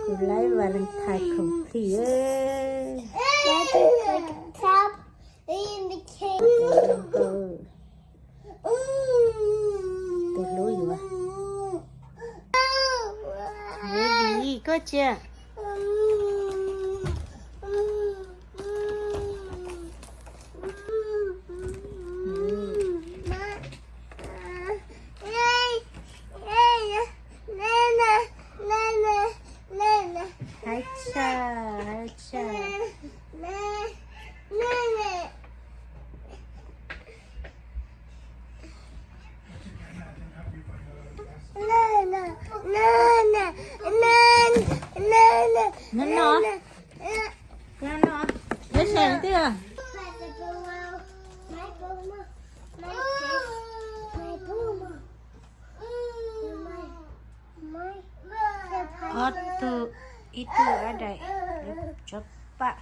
Tus laib Valentine khoom plig. Tus hlub yuav. Baby, koj cia. Haib tshaj, haib tshaj. No no, no no, no no. Yog sab twg? Ob tug, ib tug ab daim, tsov paj.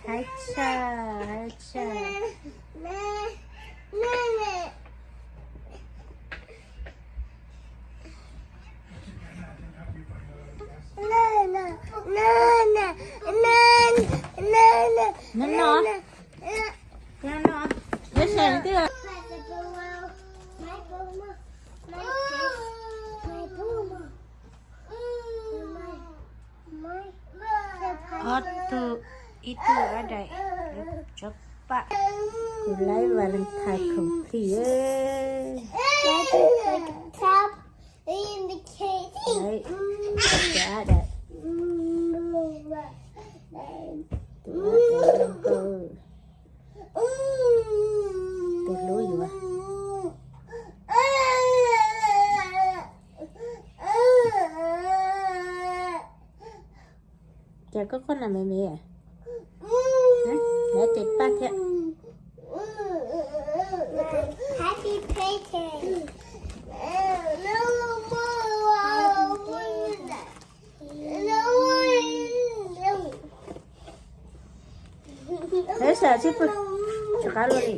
Haib tshaj, haib tshaj. No no, no no. Yog sab twg? Ob tug, ib tug ab daim, tsov paj. Tus laib Valentine khoom plig. Ab daim. Tus hlub yuav. Cas koj quaj nas me me? Lawv tes paj thiab. Lawv sam tsis pw, tsis qab luaj li.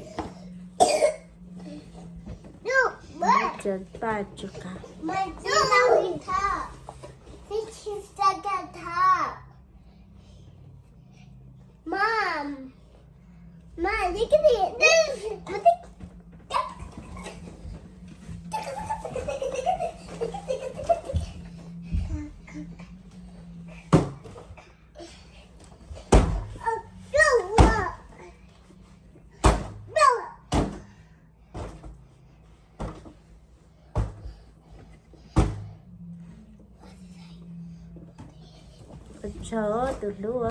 Tsis paj tsis qab. Mom, Mom, look at me. Ua tsaug tus hlub,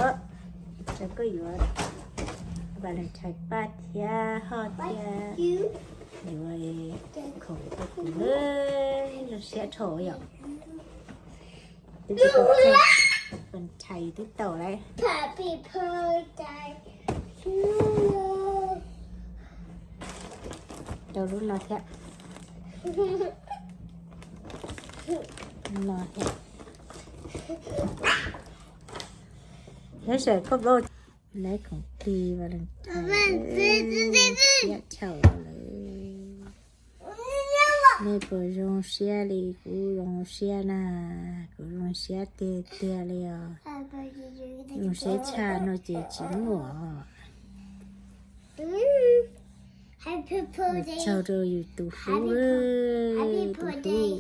tsaug koj yuav Valentine paj thiab hoj thiab yuav khoom rau kuv, zoo siab dhau yom. Twb tsis tau Valentine twb tau lawm. Tau lub no thiab. No thiab. Neb saib koj npauj, lawv khoom plig Valentine, siab dhau lawm. Nej puas zoo siab li kuv zoo siab na? Kuv zoo siab tiag tiag li os. Zoo siab tshaj no ces tsis muaj. Ua tsaug rau yus tus hlub, tus hlub.